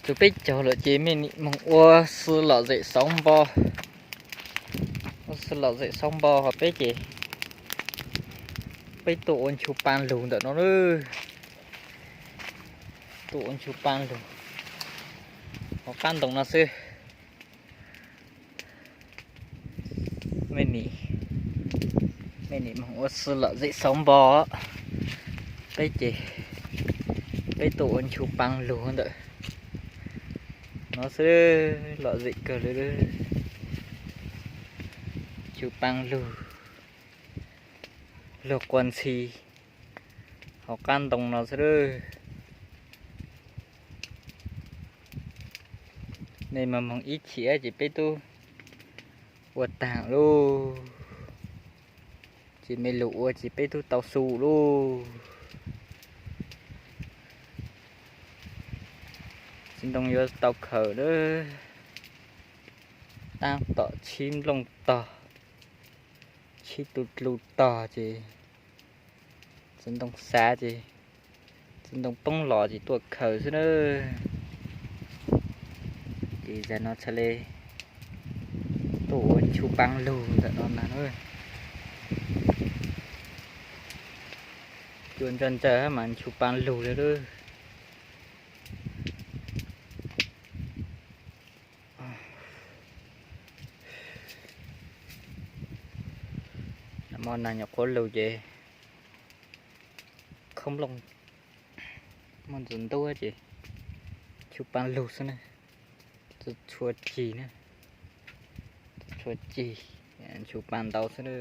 Tus peb caug lawm ces me nim moog ua xwb lom zem xauv npo, ua xwb lom zem xauv npo ho peb ces peb tuaj ua nchu paa lug ntawm no lawm. Tuaj ua nchu paa lug hauv qab ntoo no xwb. Me nim, me nim moog ua xwb lom zem xauv npo, peb ces peb tuaj ua nchu paa lug ntawm no xwb, lom zem kawg li. Nchu paa lug, luag quas ntxhi hauv qab ntoo no xwb. Nej mas moog ib chim ces peb tub ua taag lauj, ces me lug ua ces peb tub tau xu lauj. Txiv ntoo yuav tau khaws lawm, taab tom tshib nplooj tog, tshib tu dlu tog ces txiv ntoo xav ces txiv ntoo poob los ces tuaj khaws xwb na. Ces zag no txhad le tuaj ua nchu paa lug ntawm no ntag. Cua ntsawg ntsawg mas nchu paa lug li lawm. Mo nag nyuam qhuav lug ces khoob nplooj muaj ntxuav ntuab ces nchu paa lug xwb na. Txhua cig na, txhua cig nchu paa ntau xwb na.